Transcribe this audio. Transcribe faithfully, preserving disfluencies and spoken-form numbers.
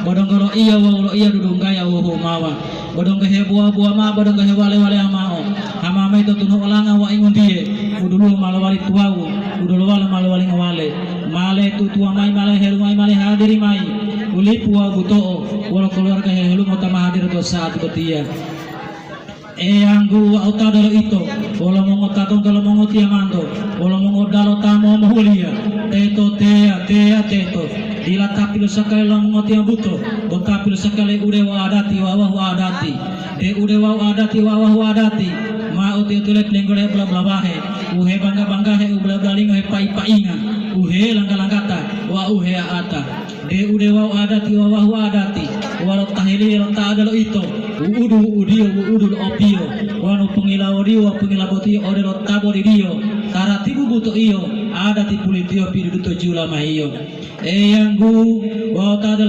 Bo donggo loiya wawu loiya dudunggaya wohumawa. Bo donggo hebuwa-buwa mao, bo donggo hewale-waleya mao. Hama mayi to tunu olanga wa inguntiye, uduluwo ma lowali tuwawu, uduluwalo ma lowali ngowale. Male tutuwa mayi, male helumayi, male hadiri mayi, u lipu wawu buto'o, wolo keluwarga hehelumo ta ma hadiri to sa'ati botiya. Eyanggu, wau ta delo ito, wolo mongotatonto lo mongotiyamanto, wolo mongodalo ta momohuliya, teto teya, teya teto. Dila ta pilosakali lo mongotiyabuto, bo ta pilosakali ude wau adati wawahu adati. De ude wau adati wawahu adati, ma uti-utile pilenggole bula-bulawahe, u hebangga-banggahe u bula-bulalingo hepai-painga, u helangga-langgata wawu u hea'ata. De ude wau adati wawahu adati, wolo tahiliyo lo ta odelo ito, wu'udu wu'udiyo, wu'udu lo opiyo, wonu pongilawodiyo wawu pongilabotiyo odelo ta bodidiyo, taratibu butoiyo, adati pulitiyo piduduto jula mayiyo. Eyanggu, wau ta odelo